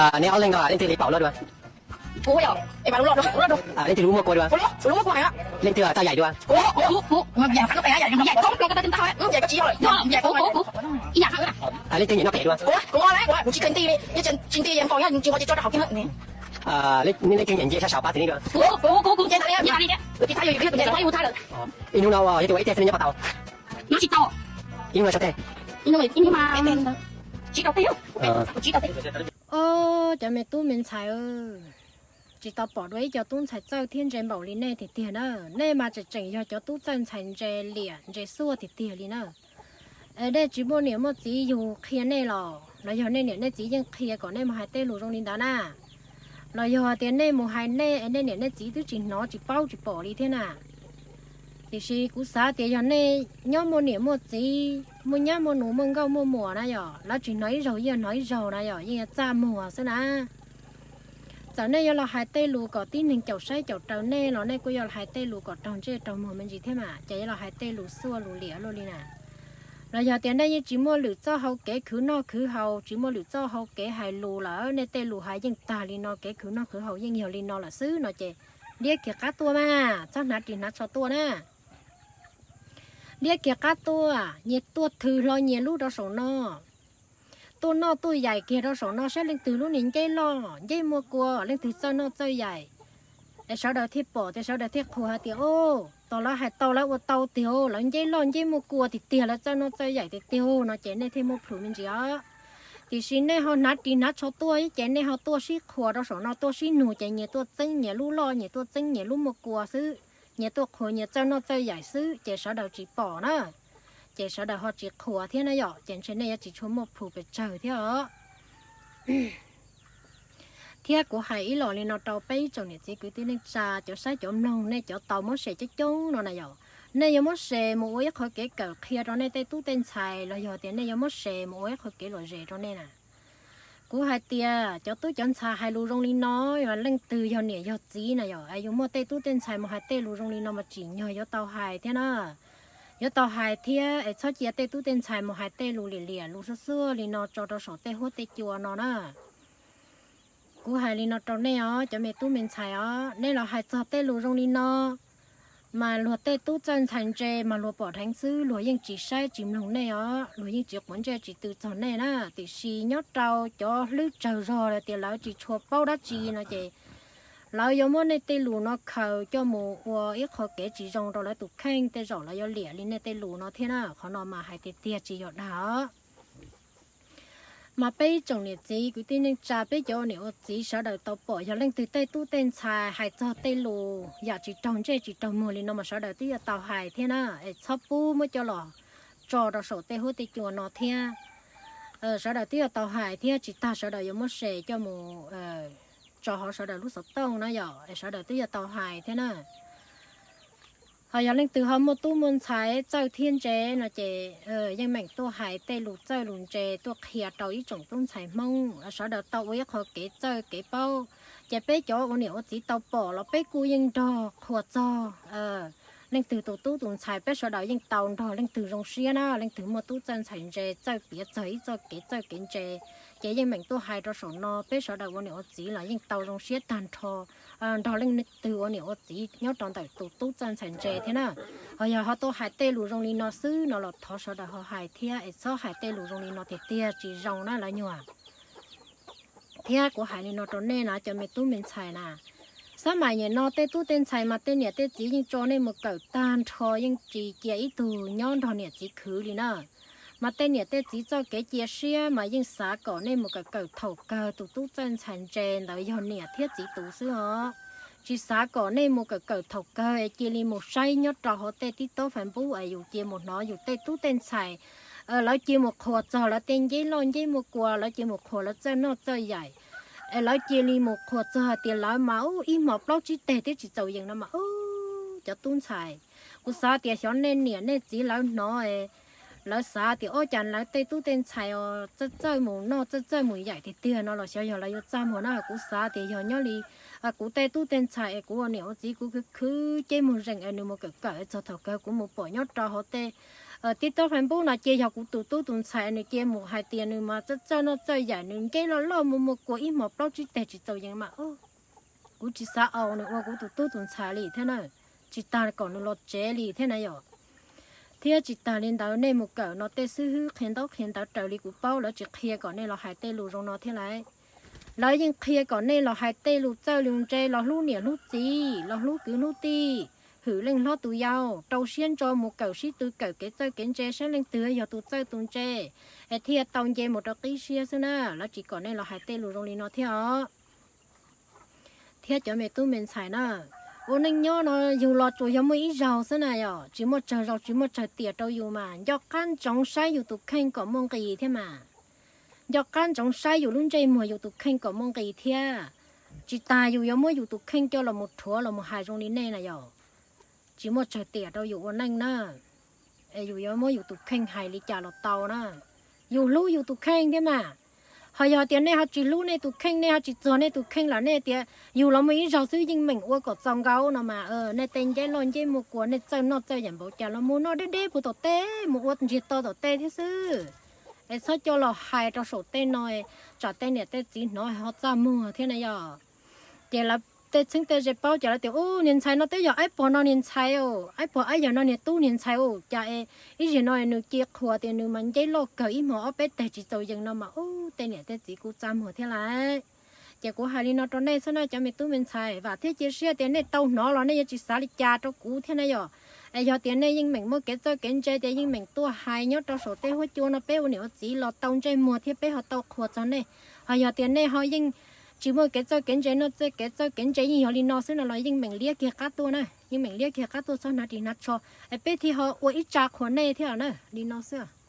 Neb ob leeg no leej twg li paum luaj dua? Leej twg lub muaj kua dua? Leej twg txaj yaim dua? Leej twg nyiam noj phem dua? Leej twg nyiam nce sab saud pab txiv neej dua? Ib hnub no yog tias ua ib teg xwb neb nyob puas tau? Ib hnub no tsawg teg? Ob, cov me tub me ntxhais, tsis tau pom dua ib co tub ntxhais txawj thiab ntse npaum li nej tiag tiag na. Nej mas tseem tseem yog cov tub txawj ntxhais ntse liam ntse xuaj tiag tiag li na. Es nej tsis muaj niam muaj txiv yug qhia nej los, los yog nej niam nej txiv yeej qhia kom nej mus hais tej lus zoo li ntawd na? Los yog tias nej mus hais nej es nej niam nej txiv twb tsis hnov tsis paub tsis pom li thiab na? Tiam sis kuv xav tias yog nej nyob muaj niam muaj txiv, muaj nyab muaj nus, muaj nkauj muaj muam na yom, lawv tsis hnov ib zaug yeej hnov ib zaug na yom, yeej yuav txaj muag xwb na. Txawm nej yuav los hais tej lus kom tib neeg caum saib caum raws nej los nej kuj yuav los hais tej lus kom raug ntsej raug muag me ntsis thiab mas, ces yuav los hais tej lus xuaj lus liam luaj li na. Los yog tias nej yeej tsis muaj lwm txoj hau kev khwv noj khwv haus, tsis muaj lwm txoj hau kev hais lus lawm, nej tej lus hais yeej tag li no, kev khwv noj khwv haus yeej yog li no lawm xwb no ces liab kiag qab tuaj mas, txhob hnav ris hnav tsho tuaj na. Liab kiag qab tuaj, nyias tuaj thws hlo nyias lub rau saum no. Tuaj noj tuaj yaim kiag rau saum no saib leej twg lub niag nceb loj nceb muaj kua, leej twg txawj noj txawj yaim. Es sawv daws thiaj pom tias sawv daws thiaj qhuas hais tias, o, tos lawv hais tau lawv ua tau tiag, lawv nceb loj nceb muaj kua tiag tiag, lawv txawj noj txawj yaim tiag tiag no ces nej thiaj muaj plhus me ntsis os. Tiam sis nej ho hnav ris hnav tsho tuaj ces nej ho tuaj sib qhuas rau saum no, tuaj sib nug ces nyias tuaj txeeb nyias lub loj, nyias tuaj txeeb nyias lub muaj kua xwb, nyias tuaj qhuas nyias txawj noj txawj yaim xwb ces sawv daws tsis pom na, ces sawv daws ho tsis qhuas thiab na yom, ces ntshe nej yuav tsis tshua muaj plhus pes tsawg thiab os. Thiab kuv hais ib los li no rau peb ib tsoom niam txiv kwv tij neej tsa, cov saib cov mloog, nej cov tau muab share coob coob no na yom, nej yuav muab share mus ua ib qho kev kawm qhia rau nej tej tub tej ntxhais los yog tias nej yuav muab share mus ua ib qho kev lom zem rau nej na. Kuv hais tias cov tub cov ntxhais hais lus zoo li no, leej twg yog niam yog txiv na yom, es yus muaj tej tub tej ntxhais mus hais tej lus zoo li no mas tsim nyog yuav tau hais thiab na. Yuav tau hais thiab es txhob cia tej tub tej ntxhais mus hais tej lus liam liam lus xuaj xuaj li no tso rau saum tej huab tej cua no na. Kuv hais li no rau nej os, cov me tub me ntxhais os, nej los hais txog tej lus zoo li no, mas luag tej tub txawj ntxhais ntse mas luag pom dheev xwb, luag yeej tsis saib tsis mloog nej os, luag yeej tsis quav ntsej tsis tw txog nej na. Tiam sis nyob rau cov hlwb tsawg zog tias lawv tsis tshua paub dab tsi no ces lawv yuav muab nej tej lus no khaws coj mus ua ib qho kev tsis zoo rau lawv tus kheej, tej zaum lawv yuav liam li nej tej lus no thiab na. Qhov no mas hais tiag tiag tsis yog dag os. Mas peb ib tsoom niam txiv kwv tij neej tsa, peb cov ua niam ua txiv sawv daws tau pom, yog leej twg tej tub tej ntxhais hais txog tej lus yam tsis raug ntsej tsis raug muag li no mas sawv daws twb yuav tau hais thiab na, es txhob pub muab coj los tso rau saum tej huab tej cua no thiab. Sawv daws twb yuav tau hais thiab, tsis tag sawv daws yuav muab share coj mus tso hauv sawv daws lub xov tooj na yom, es sawv daws twb yuav tau hais thiab na. Ho yog leej twg ho muaj tub muaj ntxhais txawj thiab ntse no ces yeej meem tuaj hais tej lus txawj lus ntse tuaj qhia rau ib tsoom tub ntxhais Hmoob, sawv daws tau ua ib qho kev txawj kev paub. Ces peb cov ua niam ua txiv tau pom los peb kuj yeej nrog qhuas txog leej twg tus tub tus ntxhais, peb sawv daws yeej tau nrog leej twg zoo siab na, leej twg muaj tub txawj ntxhais ntse txawj piav txog ib txoj kev txawj kev ntse, ces yeej meem tuaj hais rau saum no, peb sawv daws ua niam ua txiv los yeej tau zoo siab tag nrho nrog leej twg ua niam ua txiv nyob rau ntawm tus tub txawj ntxhais ntse thiab na. Ho yog ho tuaj hais tej lus zoo li no xwb no los thov sawv daws ho hais thiab, es txhob hais tej lus zoo li no tiag tiag tsis zoo na lawv nyuag. Thiab kuv hais li no rau nej na cov me tub me ntxhais na, xab maim nyem no tej tub tej ntxhais mas tej niam tej txiv yeej tso nej mus kawm tag nrho, yeej tsis cia ib tug nyob nrog niam txiv khwv li na. Mas tej niam tej txiv txoj kev cia siab mas yeej xav kom nej mus kawm kawm thaum kawg, tus tub txawj ntxhais ntse ntawd yog niam thiab txiv tus xwb os. Tsis xav kom nej mus kawm kawm thaum kawg es cia li mus saib nyob rau hauv tej TikTok, Facebook es yus cia mus hnov yus tej tub tej ntxhais lawv cia mus qhuas txog lawv tej nceb loj nceb muaj kua, lawv cia mus qhuas lawv txawj noj txawj yaim, es lawv cia li mus qhuas txog hais tias lawv mas ib hmos plaub tsib teg thiab tsis txaus yees no mas, cov tub ntxhais, kuv xav tias xyov nej niam nej txiv lawv hnov, lawv xav tias ua cas lawv tej tub tej ntxhais os txawj txawj mus noj txawj txawj mus yaim tiag tiag no los xyov yog lawv yuav txaj muag na. Kuv xav tias yog nyob li kuv tej tub tej ntxhais es kuv ua niam ua txiv kuv khwv khwv ceb mus zeem es nws mus kawm kawm txog thaum kawg kuv mus pom nyob rau hauv tej TikTok, Facebook no ces yog kuv tus tub tus ntxhais, nws cia mus hais tias nws mas txawj txawj noj txawj yaim, nws nceb loj loj muag muag kua ib hmos plaub tsib teg tsis txaus yees mas. Kuv tsis xav aus nws ua kuv tus tub tus ntxhais li thiab na, tsis tas kom nws los tsev li thiab na yom. Thiab tsis tas li ntawd, nej mus kawm no tej xib hwb qhia ntaub qhia ntawv raws li kuv paub, lawv tsis qhia kom nej los hais tej lus zoo no thiab lauj. Lawv yeej qhia kom nej los hais tej lus txawj lus ntse, los hlub niam hlub txiv, los hlub kwv hlub tij, hwm leej hlob tus yau, rau siab ntso mus kawm sib tw kawm kev txawj kev ntse saib leej twg yog tus txawj tus ntse, es thiaj tau nce mus rau qib siab xwb na. Lawv tsis kom nej los hais tej lus zoo li no thiab os. Thiab cov me tub me ntxhais na, ua neej nyob no yus los tsuas yog muaj ib zaug xwb na yom, tsis muaj tsawg zaus tsis muaj tsawg tiam rau yus mas nco qab ntsoov saib yus tus kheej kom muaj nqis thiab mas. Nco qab ntsoov saib yus lub ntsej muag yus tus kheej kom muaj nqis thiab. Tsis tas yus yuav muab yus tus kheej coj los mus rhuav los mus hais zoo li nej na yom, tsis muaj tsawg tiam rau yus ua neej na. Es yus yuav muab yus tus kheej hais li cas los tau na. Yus hlub yus tus kheej thiab mas. Ho yog tias nej ho tsis hlub nej tus kheej, nej ho tsis txuag nej tus kheej lawm, nej tias yus los muaj ib zaug xwb yeej meem ua kom txaus nkaus no mas, nej tej nceb loj nceb muag kua, nej txawj noj txawj yaim npaum cas los mus noj deb deb puag tom teb, mus ua ntsiag to tom teb thiab xwb. Es txhob coj los hais rau saum tej no, tsam tej niam tej txiv hnov ho txaj muag thiab na yom. Ces lawv tej txheeb tej ze paub ces lawv tias, Ub, niag ntxhais no twb yog aib pog no niag ntxhais, aib pog aib yawg no niag tub niag ntxhais, ua cas es ib zaug no nws cia qhuas tias nws mas nceb loj kawg, ib hmos ob peb teg tsis txaus yees no mas. Ub, tej niam tej txiv kuj txaj muag thiab lauj. Ces kuv hais li no rau nej xwb na cov me tub me ntxhais, vam thiab cia siab tias nej tau hnov los nej yuav tsis xav li cas rau kuv thiab na yom. Es yog tias nej yeej meem muaj kev txawj kev ntse tias yeej meem tuaj hais nyob rau saum tej huab cua no, peb ua niam ua txiv los tau ntsej muag thiab peb ho tau qhuas txog nej. Ho yog tias nej ho yeej tsis muaj kev txawj kev ntse, noj txawj kev txawj kev ntse yeej yog li no xwb no los yeej meem liab kiag qab tuaj na, yeej meem liab kiag qab tuaj, txhob hnav ris hnav tsho, es peb thiaj ho ua ib tsa qhuas nej thiab na. Li no xwb.